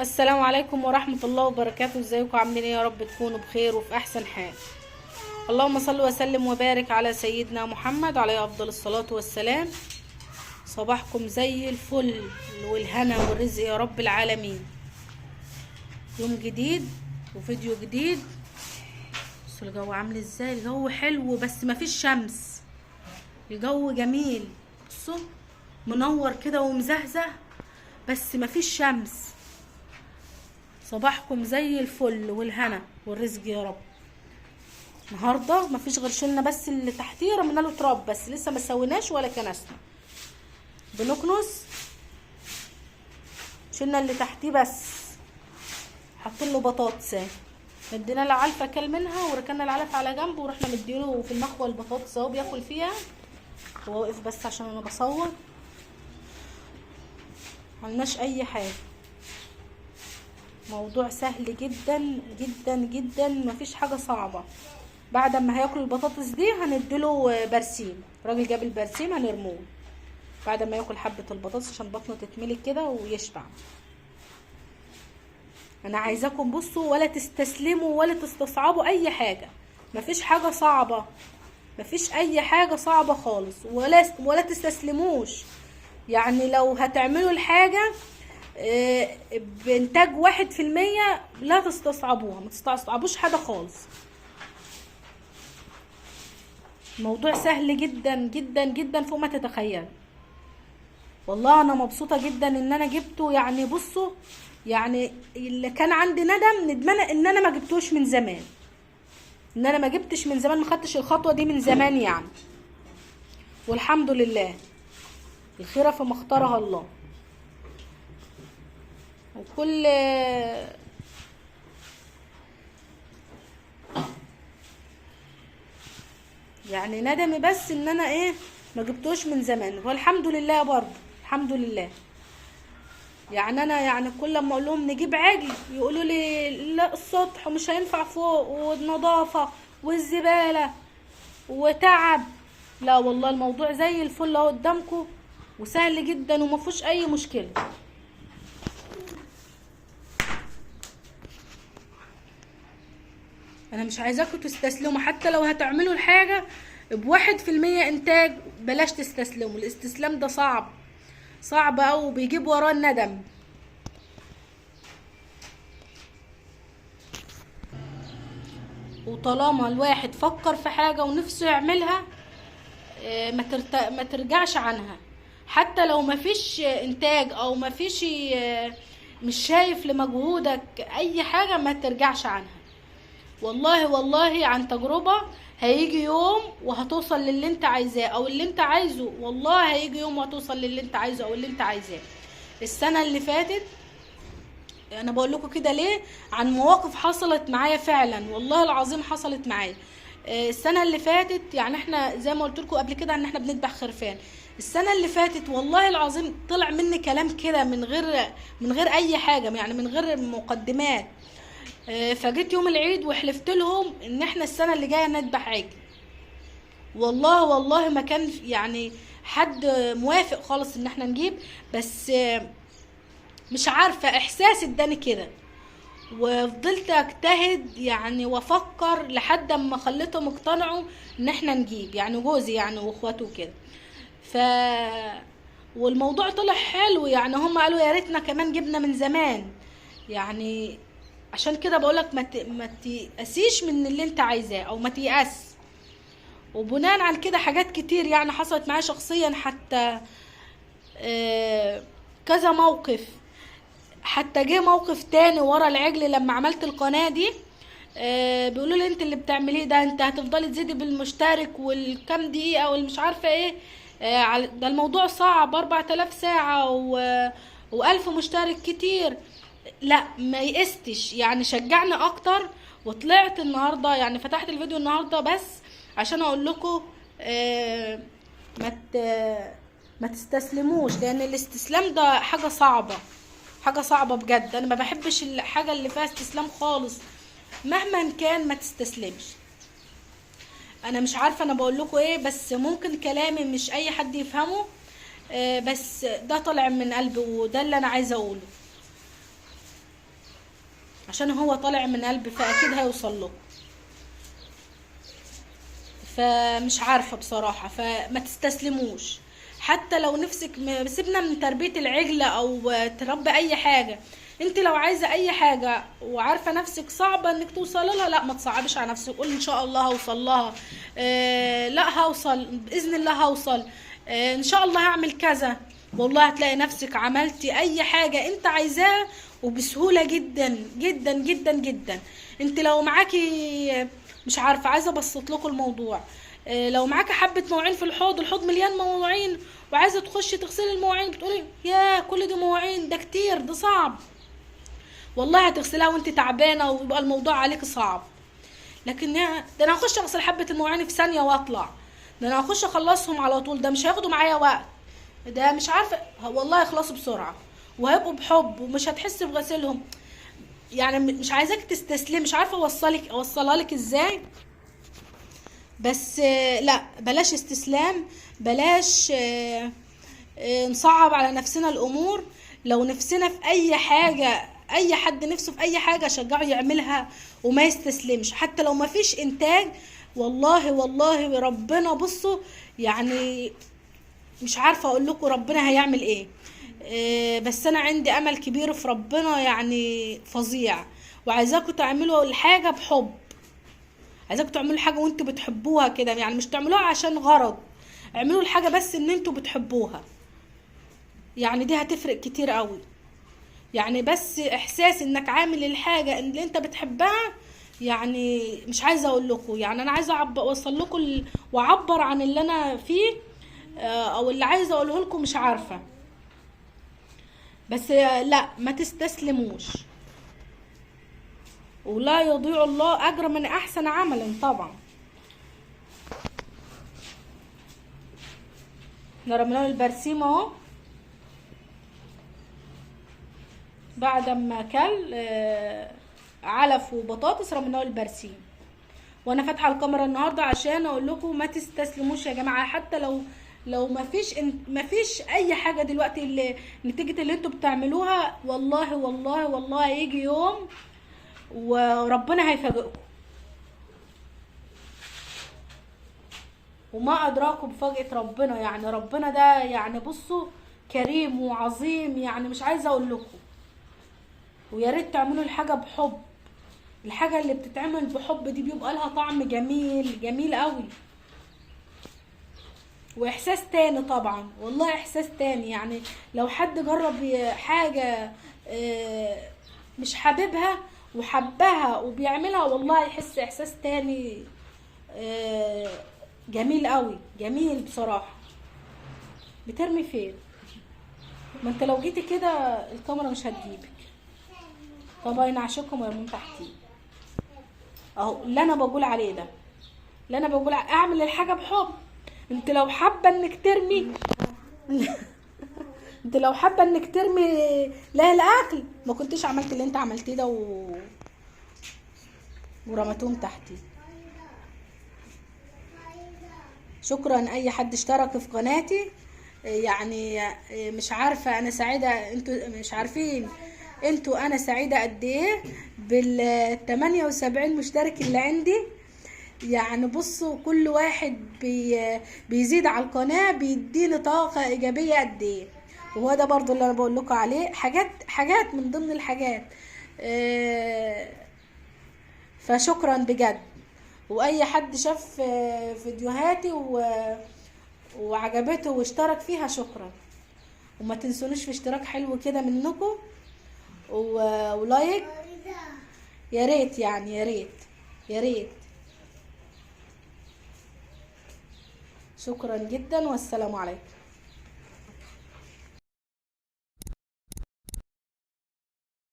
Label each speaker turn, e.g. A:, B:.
A: السلام عليكم ورحمة الله وبركاته. ازيكم عاملين ايه؟ يا رب تكونوا بخير وفي احسن حال. اللهم صل وسلم وبارك على سيدنا محمد عليه افضل الصلاة والسلام. صباحكم زي الفل والهنا والرزق يا رب العالمين. يوم جديد وفيديو جديد. بصوا الجو عامل ازاي، الجو حلو بس مفيش شمس، الجو جميل. بصوا منور كده ومزهزه بس مفيش شمس. صباحكم زي الفل والهنا والرزق يا رب. النهارده مفيش غير شلنا بس اللي تحتيه رمينا له تراب، بس لسه ما سويناش ولا كنسنا، بنكنس. شلنا اللي تحتيه بس، حاطين له بطاطس اهي، مدينا له علفه كل منها وركنا العلف على جنب، ورحنا مديله في المخوه البطاطس اهو بياكل فيها. هو واقف بس عشان انا بصور، معلناش اي حاجة. موضوع سهل جدا جدا جدا، مفيش حاجة صعبة. بعد ما هياكل البطاطس دي هنديله برسيم، الراجل جاب البرسيم هنرموه بعد ما ياكل حبه البطاطس عشان بطنه تتملي كده ويشبع. انا عايزاكم بصوا ولا تستسلموا ولا تستصعبوا اي حاجة، مفيش حاجة صعبة، مفيش اي حاجة صعبة خالص، ولا تستسلموش. يعني لو هتعملوا الحاجة بانتاج 1% لا تستصعبوها، ما تستصعبوش حاجة خالص. الموضوع سهل جدا جدا جدا فوق ما تتخيل. والله انا مبسوطة جدا ان انا جبته. يعني بصوا، يعني اللي كان عندي ندم، ندمانه ان انا ما جبتوش من زمان، ان انا ما جبتش من زمان، ما خدتش الخطوة دي من زمان يعني. والحمد لله الخيرة فيما اختارها الله. وكل يعني ندمي بس ان انا ايه ما جبتوش من زمان، والحمد لله برضه الحمد لله. يعني انا يعني كل ما اقول لهم نجيب عجل يقولوا لي لا السطح ومش هينفع فوق والنظافة والزباله وتعب. لا والله الموضوع زي الفل اهو قدامكم وسهل جدا وما فيهوش اي مشكلة. انا مش عايزاكم تستسلموا، حتى لو هتعملوا الحاجة ب1% انتاج بلاش تستسلموا. الاستسلام ده صعب، صعب اوي وبيجيب وراه الندم. وطالما الواحد فكر في حاجة ونفسه يعملها ما ترجعش عنها، حتى لو ما فيش انتاج او ما فيش مش شايف لمجهودك اي حاجة، ما ترجعش عنها. والله والله عن تجربة هيجي يوم وهتوصل للي انت عايزاه او اللي انت عايزه. والله هيجي يوم وهتوصل للي انت عايزه او اللي انت عايزاه. السنة اللي فاتت انا بقول لكم كده ليه، عن مواقف حصلت معايا فعلا والله العظيم حصلت معايا. السنة اللي فاتت يعني احنا زي ما قلت لكم قبل كده ان احنا بنذبح خرفان. السنة اللي فاتت والله العظيم طلع مني كلام كده من غير اي حاجة، يعني من غير مقدمات. فجيت يوم العيد وحلفت لهم ان احنا السنة اللي جاية نذبح عجل. والله والله ما كان يعني حد موافق خالص ان احنا نجيب، بس مش عارفه احساس اداني كده، وفضلت اجتهد يعني وافكر لحد اما خليتهم اقتنعوا ان احنا نجيب، يعني جوزي يعني واخواته وكده. والموضوع طلع حلو، يعني هم قالوا يا ريتنا كمان جبنا من زمان. يعني عشان كده بقولك ما تيأسيش من اللي انت عايزاه او ما تيأس. وبناء على كده حاجات كتير يعني حصلت معايا شخصيا، حتى كذا موقف. حتى جه موقف تاني ورا العجل لما عملت القناة دي، بيقولوا لي انت اللي بتعمليه ده انت هتفضلي تزيدي بالمشترك والكام دقيقة والمش عارفة ايه، ده الموضوع صعب، 4000 ساعة و1000 مشترك كتير. لا ما يئستش، يعني شجعني اكتر. وطلعت النهارده يعني فتحت الفيديو النهارده بس عشان اقول لكم ما تستسلموش، لان الاستسلام ده حاجة صعبة، حاجة صعبة بجد. انا ما بحبش الحاجة اللي فيها استسلام خالص، مهما كان ما تستسلمش. انا مش عارفه انا بقول لكم ايه، بس ممكن كلامي مش اي حد يفهمه، بس ده طالع من قلبي وده اللي انا عايزه اقوله. عشان هو طالع من قلب فاكيد هيوصل لكم. فمش عارفه بصراحة، فما تستسلموش حتى لو نفسك سيبنا من تربيه العجلة او تربي اي حاجة. انت لو عايزه اي حاجة وعارفه نفسك صعبة انك توصلي لها، لا ما تصعبش على نفسك، قولي ان شاء الله هوصل لها، لا هوصل باذن الله هوصل، ان شاء الله هعمل كذا. والله هتلاقي نفسك عملتي اي حاجة انت عايزاها وبسهوله جدا جدا جدا جدا. انت لو معاكي، مش عارفه عايزه ابسط لكم الموضوع، لو معاكي حبه مواعين في الحوض، الحوض مليان مواعين وعايزه تخشي تغسلي المواعين، بتقولي يا كل دي مواعين، ده كتير، ده صعب. والله هتغسلها وانت تعبانة ويبقى الموضوع عليك صعب. لكن ده انا هخش اغسل حبه المواعين في ثانية واطلع، ده انا هخش اخلصهم على طول، ده مش هياخدوا معايا وقت، ده مش عارفه، والله يخلصوا بسرعة وهيبقوا بحب ومش هتحس بغسيلهم. يعني مش عايزاك تستسلم، مش عارفه اوصلها لك ازاي، بس لا بلاش استسلام، بلاش نصعب على نفسنا الامور. لو نفسنا في اي حاجة، اي حد نفسه في اي حاجة شجعه يعملها وما يستسلمش، حتى لو ما فيش انتاج. والله والله ربنا، بصوا يعني مش عارفه اقول لكم ربنا هيعمل ايه، بس انا عندي امل كبير في ربنا يعني فظيع. وعايزاكم تعملوا الحاجة بحب، عايزاكم تعملوا حاجة وانتوا بتحبوها كده، يعني مش تعملوها عشان غرض، اعملوا الحاجة بس ان انتوا بتحبوها، يعني دي هتفرق كتير قوي. يعني بس احساس انك عامل الحاجة اللي انت بتحبها، يعني مش عايزه اقول لكم، يعني انا عايزه اوصل لكم واعبر عن اللي انا فيه، او اللي عايزه اقوله لكم مش عارفه، بس لا ما تستسلموش، ولا يضيع الله اجر من احسن عملا. طبعا احنا رمينا البرسيم اهو بعد ما كل علف وبطاطس، رميناه البرسيم. وانا فاتحة الكاميرا النهارده عشان اقول لكم ما تستسلموش يا جماعة، حتى لو ما فيش اي حاجة دلوقتي اللي نتيجة اللي انتوا بتعملوها، والله والله والله هيجي يوم وربنا هيفاجئكم، وما ادراكم بفاجئه ربنا. يعني ربنا ده يعني بصوا كريم وعظيم، يعني مش عايزه اقول لكم. ويا ريت تعملوا الحاجة بحب، الحاجة اللي بتتعمل بحب دي بيبقى لها طعم جميل جميل قوي، واحساس تاني طبعا، والله احساس تاني. يعني لو حد جرب حاجة مش حاببها وحبها وبيعملها، والله يحس احساس تاني جميل قوي، جميل بصراحة. بترمي فين؟ ما انت لو جيتي كده الكاميرا مش هتجيبك. طب ينعشكم ويرمون تحتيه اهو اللي انا بقول عليه ده، اللي انا بقول اعمل الحاجة بحب. انت لو حابة انك ترمي انت لو حابة انك ترمي لا الاكل ما كنتش عملت اللي انت عملتيه ده ورمتهم تحتي. شكرا اي حد اشترك في قناتي، يعني مش عارفه انا سعيدة، انتوا مش عارفين انتوا انا سعيدة قد ايه بال 78 مشترك اللي عندي. يعني بصوا كل واحد بيزيد على القناة بيديني طاقة ايجابية قد ايه، وهو ده برضو اللي انا بقول لكم عليه، حاجات من ضمن الحاجات. فشكرا بجد، واي حد شاف فيديوهاتي وعجبته واشترك فيها شكرا، وما تنسونيش في اشتراك حلو كده منكم ولايك يا ريت، يعني يا ريت يا ريت. شكرا جدا والسلام عليكم.